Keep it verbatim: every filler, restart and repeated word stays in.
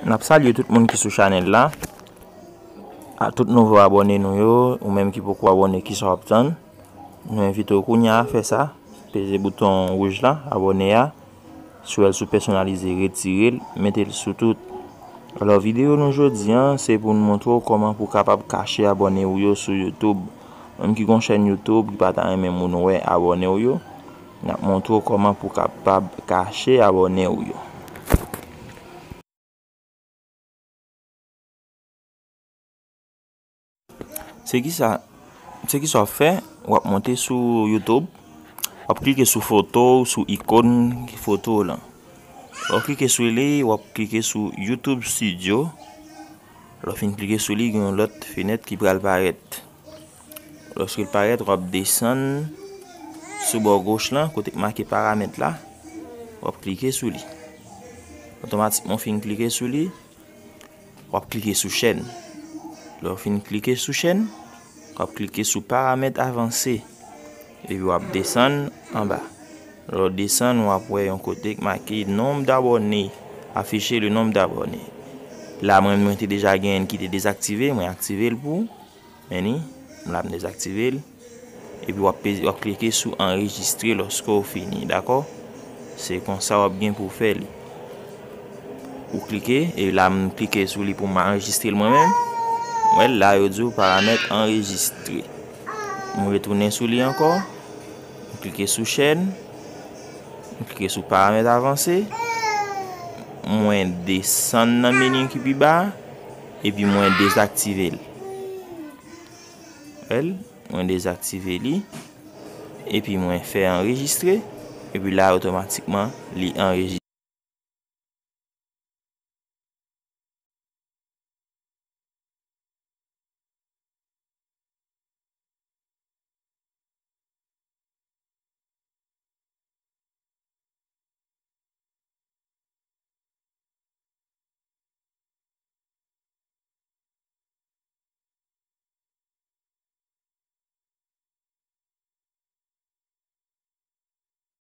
N ap salye tout moun ki sou chanèl la. A tout nouvo abòne nou yo, ou menm ki poko abòne, kisa w ap tann? Nou envite w kounye a fè sa. Peze bouton wouj la, abòne a. Si w wè l sou pèsonalize, retire l, mete l sou tout. Alò, videyo nou jodi a, se pou n montre w kòman pou w kapab kache abòne w yo sou YouTube. Menm ki gon chèn YouTube ki pa ta renmen moun wè abòne w yo, n ap montre w kòman pou w kapab kache abòne w yo. Se kisa, se kisa w ap fè? W ap monte sou YouTube, w ap klike sou foto w, sou ikòn foto w lan. Lè w klike sou li, w ap klike sou YouTube Studio. Lè w fin klike sou li, gen yon lòt fenèt ki pral parèt. Lòske l parèt, w ap desann sou bò goch lan, kote k make paramèt la, w ap klike sou li. Otomatikman, w fin klike sou li, w ap klike sou chèn. Lè w fin klike sou chèn, w ap klike sou paramèt avanse, epi w ap desann anba. Lè w desann, w ap wè yon kote k make nombre d'abonnés, afficher le nombre d'abonnés. La, mwen, mwen te deja gen ki te dezaktive, mwen aktive l pou ou. Men li, m la m dezaktive l. Epi w ap peze, w ap klike sou anrejistre lòske w fini, dakò? Se konsa w ap gen pou w fè li. Ou klike, e la m klike sou li pou m anrejistre l mwen menm. Ou wè l la, yo di w paramèt anrejistre. M retounen sou li ankò. M klike sou chèn. M klike sou paramèt avanse. Mwen desann nan meni ki pi ba a, epi mwen dezaktive l. Wè l, mwen dezaktive li, epi mwen fè anrejistre, epi la otomatikman li anrejistre.